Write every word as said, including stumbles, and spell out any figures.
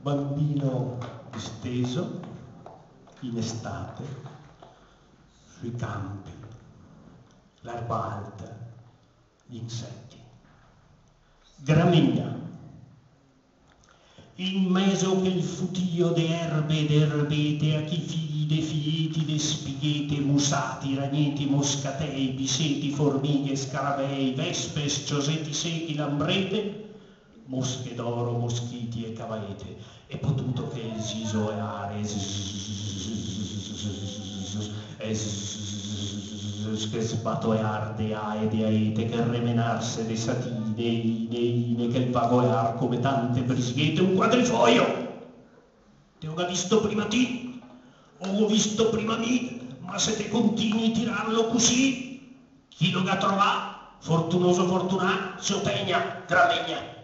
Bambino disteso in estate sui campi, l'erba alta, gli insetti. Gramigna. In mezo che el futìo de erbe e de erbete, a chi fighi de fieti, de spighete, musati, ragneti, moscatei, biseti, formighe, scarabei, vespe, s-cioseti sechi, lambrete, mosche d'oro, moschiti e cavaete, e po tuto che el zizoeare, e che sbatoear de ae, de aete, che remenarse de satine, ine, ine, che el vagoear come tante brisghete, un quadrifoio! Te o ga visto prima ti, o go visto prima mi, ma se te continui tirarlo cusì, chi lo ga trovà, fortunoso fortunà, se o tegna, gramegna.